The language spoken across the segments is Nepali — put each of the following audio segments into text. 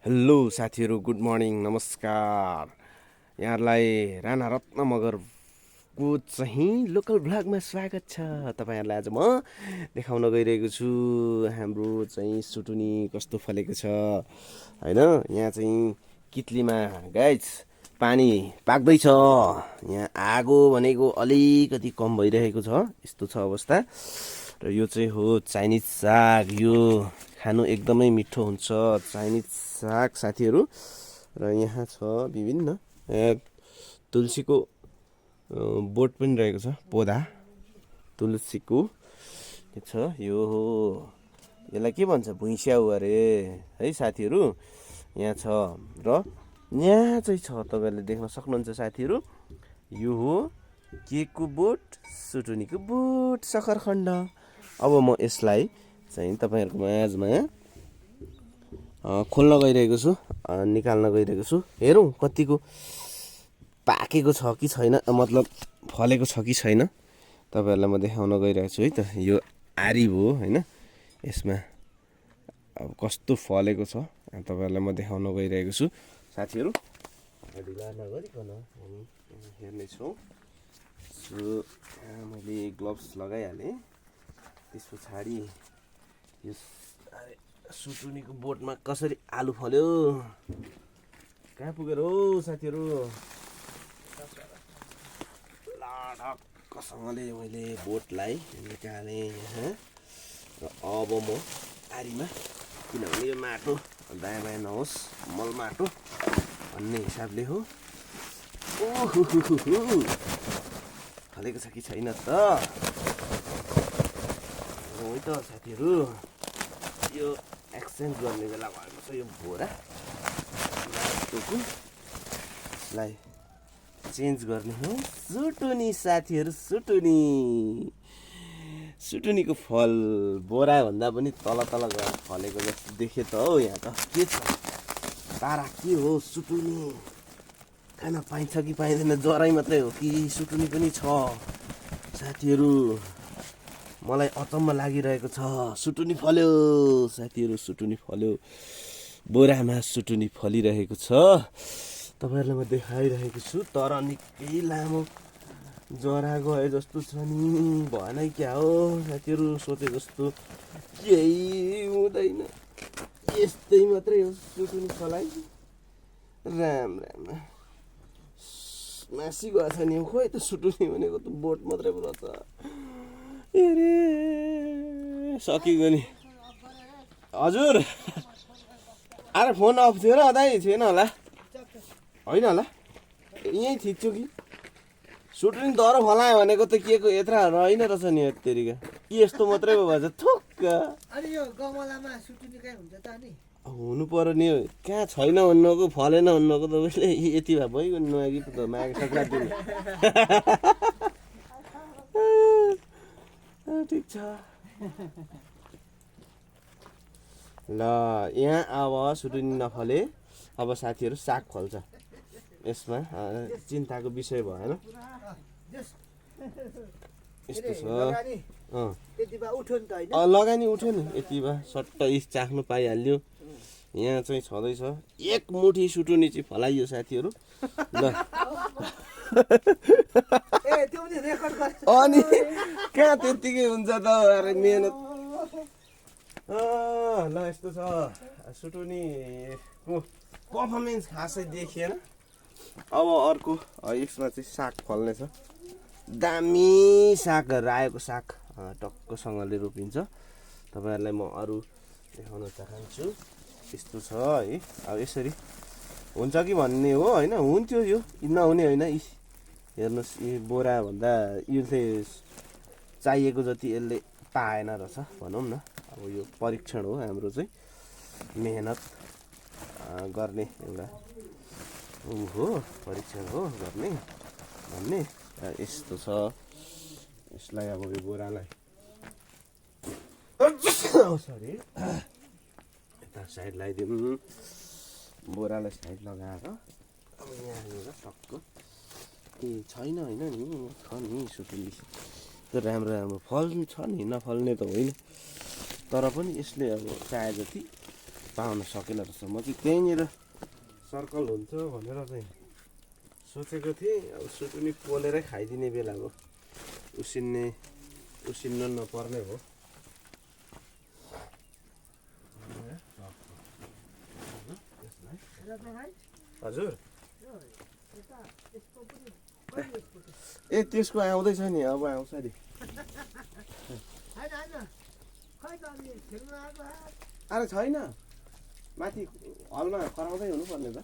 हेलो साथीहरू, गुड मर्निङ, नमस्कार। यहाँहरूलाई राणा रत्न मगरको चाहिँ लोकल भ्लगमा स्वागत छ। तपाईँहरूलाई आज म देखाउन गइरहेको छु हाम्रो चाहिँ सुटुनी कस्तो फलेको छ होइन। यहाँ चाहिँ कित्लीमा गाइज पानी पाक्दैछ। यहाँ आगो भनेको अलिकति कम भइरहेको छ, यस्तो छ अवस्था। र यो चाहिँ हो चाइनिज साग। यो खानु एकदमै मिठो हुन्छ चाइनिज साग साथीहरू। र यहाँ छ विभिन्न तुलसीको बोट पनि रहेको छ, पौधा तुलसीको के छ। यो हो, यसलाई के भन्छ, भुइँस्याउ अरे है साथीहरू। यहाँ छ र यहाँ चाहिँ छ, तपाईँहरूले देख्न सक्नुहुन्छ साथीहरू। यो हो के को बोट, सुटुनीको बोट, सखरखण्ड। अब म यसलाई चाहिँ तपाईँहरूको माझमा खोल्न गइरहेको छु, निकाल्न गइरहेको छु। हेरौँ कतिको पाकेको छ कि छैन, मतलब फलेको छ कि छैन, तपाईँहरूलाई म देखाउन गइरहेको छु है त। यो आरी हो होइन, यसमा अब कस्तो फलेको छ तपाईँहरूलाई म देखाउन गइरहेको छु साथीहरू। ढिला नगरिकन हामी हेर्नेछौँ। सो मैले ग्लोभ्स लगाइहालेँ। त्यस पछाडि यो सुटुनीको बोटमा कसरी आलु फल्यो, कहाँ पुगेर हो साथीहरू। ढक्कसँगले मैले बोटलाई निकालेँ यहाँ। र अब म आरीमा, किनभने यो माटो दायाँ बायाँ नहोस्, मल माटो भन्ने हिसाबले हो। ओहो फलेको छ कि छैन त है त साथीहरू। यो एक्सचेन्ज गर्ने बेला भएको छ। यो बोरा माटोको यसलाई चेन्ज गर्ने हो। सुटुनी साथीहरू, सुटुनी सुटुनीको फल बोरा भन्दा पनि तल तल गएर फलेको जस्तो देखे त हौ। यहाँ त के छ, तारा के हो, सुटुनी खान पाइन्छ कि पाइँदैन, जरै मात्रै हो कि सुटुनी पनि छ साथीहरू। मलाई अचम्म लागिरहेको छ। सुटुनी फल्यो साथीहरू, सुटुनी फल्यो। बोरामा सुटुनी फलिरहेको छ, तपाईँहरूलाई म देखाइरहेको छु। तर निकै लामो जरा गए जस्तो छ नि, भएन क्या हो साथीहरू। सोचे जस्तो केही हुँदैन, यस्तै मात्रै हो सुटुनी फलाइ। राम राम मासी गएको छ नि, खोइ त सुटुनी भनेको त बोट मात्रै पो रहेछ। अरे सकिगयो नि हजुर। अरे फोन अफ थियो र दाइ, थिएन होला, होइन होला, यहीँ थिच्छु कि। सुटुनी दह्रो फलायो भनेको त के को यत्रा रहेन रहेछ नि, यत्तेरिका कि यस्तो मात्रै पो भएछ थुक्क। अनि यो गमलामा सुटुनी कहीँ हुन्छ त अनि हुनु पर्यो नि, कहाँ छैन भन्नुको, फलेन भन्नुको तपाईँले यति भए भइगयो नि। नयाँ गीत त माघे सङ्क्रान्तिमा ठिक छ ल। यहाँ अब सुटुनी नफले, अब साथीहरू साग फल्छ। यसमा चिन्ताको विषय भएन, यस्तो छ। त्यति भए उठ्यो नि त होइन। लगानी उठ्यो नि, यति भए सट्ट चाख्नु पाइहाल्यो। यहाँ चाहिँ छँदैछ, एक मुठी सुटुनी चाहिँ फलाइयो साथीहरू ल। अनि कहाँ त्यत्तिकै हुन्छ त, अरे मेहनत। ल यस्तो छ, सुटुनीको पर्फर्मेन्स खासै देखिएन। अब अर्को यसमा चाहिँ साग फल्नेछ, दामी साग, रायोको साग टक्कसँगले रोपिन्छ। तपाईँहरूलाई म अरू देखाउन चाहन्छु। यस्तो छ है, अब यसरी हुन्छ कि भन्ने हो होइन, हुन्थ्यो यो नहुने होइन। हेर्नुहोस्, यो बोराभन्दा यसले चाहिएको जति यसले पाएन रहेछ भनौँ न। अब यो परीक्षण हो हाम्रो चाहिँ, मेहनत गर्ने एउटा हो, परीक्षण हो गर्ने भन्ने। यस्तो छ, यसलाई अब यो बोरालाई सरी यता साइड लगाइदिउँ। बोरालाई साइड लगाएर अब यहाँनिर टक्क छैन होइन नि, छ नि सुटुनी त राम्रो राम्रो फल छ नि, नफल्ने त होइन। तर पनि यसले अब चाहे जति पाउन सकेन रहेछ। म चाहिँ त्यहीँनिर सर्कल हुन्छ भनेर चाहिँ सोचेको थिएँ। अब सुटुनी पोलेरै खाइदिने बेला हो, उसिन्न नपर्ने हो। हजुर ए त्यसको आउँदैछ नि, अब आउँछ नि। अरे छैन, माथि हलमा कराउँदै हुनुपर्ने त।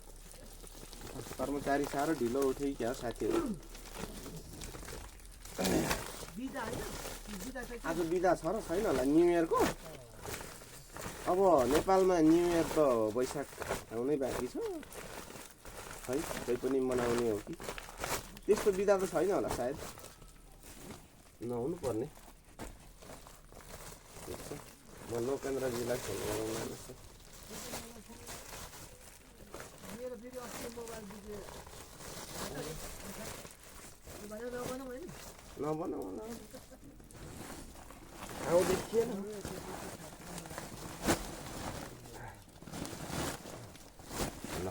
कर्मचारी साह्रो ढिलो उठ्यो क्या साथीहरू। आज बिदा छ र छैन होला न्यु इयरको? अब नेपालमा न्यु इयर त वैशाख आउनै बाँकी छ है, कोही पनि मनाउने हो कि त्यस्तो बिदा त छैन होला सायद, नहुनु पर्ने। म लोकेन्द्रजीलाई फोन गराउन जस्तो। नबनाऊ होला आउँदै थिएन। ल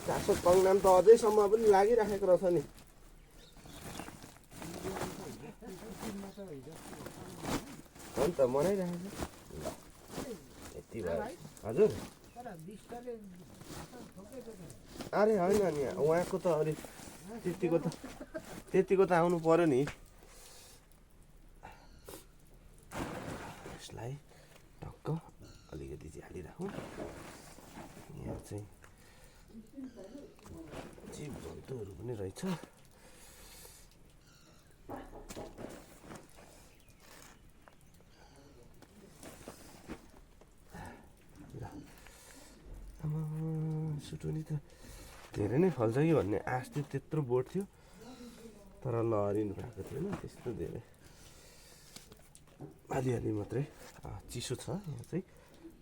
चासो पङ्नाम त अझैसम्म पनि लागिराखेको रहेछ नि। हो नि त मनाइराखेको छ। यति भयो हजुर। अरे होइन नि उहाँको त अलिक त्यतिको त आउनु पर्यो नि। यसलाई टक्क अलिकति चाहिँ हालिराखौँ। यहाँ चाहिँ जीव जन्तुहरू पनि रहेछ। सुटुनी त धेरै नै फल्छ कि भन्ने आश थियो, त्यत्रो बोट थियो तर लहरिनु भएको थिएन त्यस्तो धेरै, अलिअलि मात्रै। चिसो छ यहाँ चाहिँ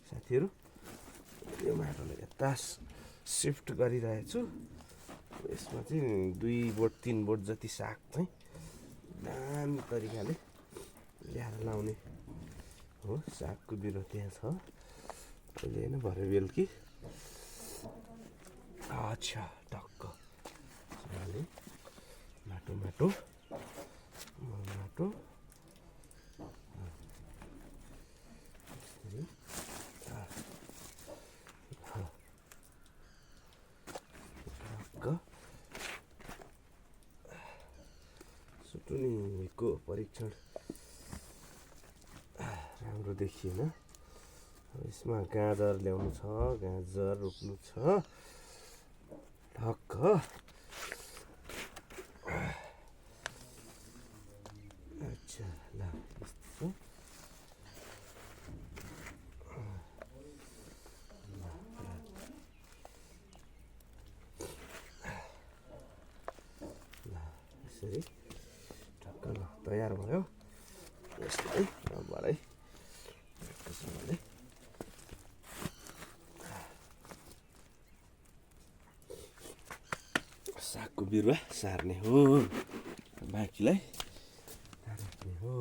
साथीहरू। यो माटोलाई यता सिफ्ट गरिरहेको छु। यसमा चाहिँ 2 बोट 3 बोट जति साग चाहिँ दामी तरिकाले ल्याएर लाउने हो। सागको बिरुवा त्यहाँ छ, अहिले होइन भरे बेलुकी। अच्छा टक्क माटो माटो माटो सुटुनीको परीक्षण राम्रो देखिएन। यसमा गाजर ल्याउनु छ, गाजर रोप्नु छ ठक्क। अच्छा ल यस्तो यसरी ठक्क ल तयार भयो। यसलाई रबरै राम्रोसँगले सागको बिरुवा सार्ने हो, बाँकीलाई राख्ने हो।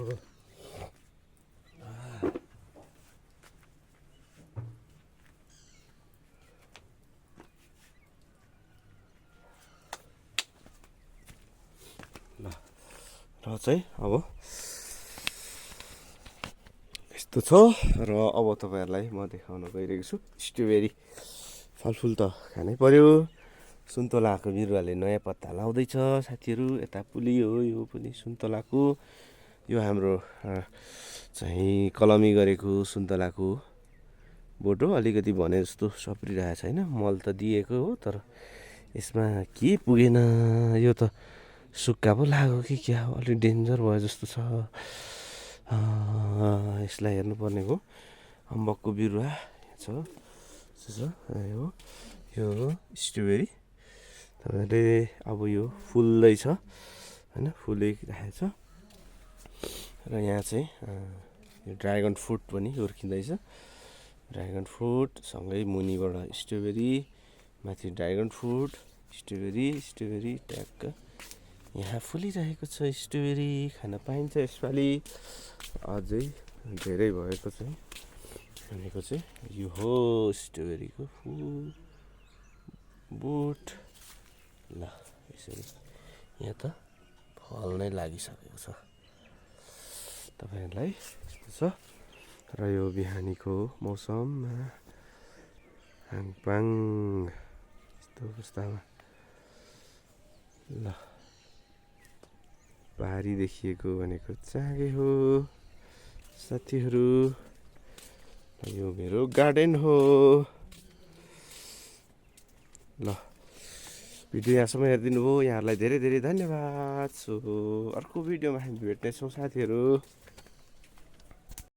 ल र चाहिँ अब यस्तो छ र अब तपाईँहरूलाई म देखाउन गइरहेको छु स्ट्रबेरी फलफुल त खानै पर्यो। सुन्तलाको बिरुवाले नयाँ पत्ता लाउँदैछ साथीहरू। यता पुली हो, यो पनि सुन्तलाको। यो हाम्रो चाहिँ कलमी गरेको सुन्तलाको बोटो अलिकति भने जस्तो सप्रिरहेको छैन। मल त दिएको हो तर यसमा के पुगेन। यो त सुक्खा पो लाग्यो कि क्या हो, अलिक डेन्जर भयो जस्तो छ। यसलाई हेर्नुपर्ने हो। अम्बकको बिरुवा छ, यो हो स्ट्रबेरी। तपाईँले अब यो फुल्दैछ होइन, फुलिरहेको छ। र यहाँ चाहिँ यो ड्रागन फ्रुट पनि हुर्किँदैछ। ड्रागन फ्रुट सँगै मुनिबाट स्ट्रबेरी, माथि ड्रागन फ्रुट, स्ट्रबेरी ट्याक्क यहाँ फुलिरहेको छ। स्ट्रबेरी खान पाइन्छ यसपालि, अझै धेरै भएको छ भनेको चाहिँ यो हो स्ट्रबेरीको फुल बोट। ल यसरी यहाँ त फल नै लागिसकेको छ। तपाईँहरूलाई यस्तो छ र यो बिहानीको मौसममा हाँगपाङ यस्तो अवस्थामा ल पारी देखिएको भनेको चाँगे हो साथीहरू। यो मेरो गार्डन हो। ल भिडियो यहाँसम्म हेरिदिनु भयो, यहाँहरूलाई धेरै धेरै धन्यवाद। सो अर्को भिडियोमा हामी भेट्नेछौँ साथीहरू।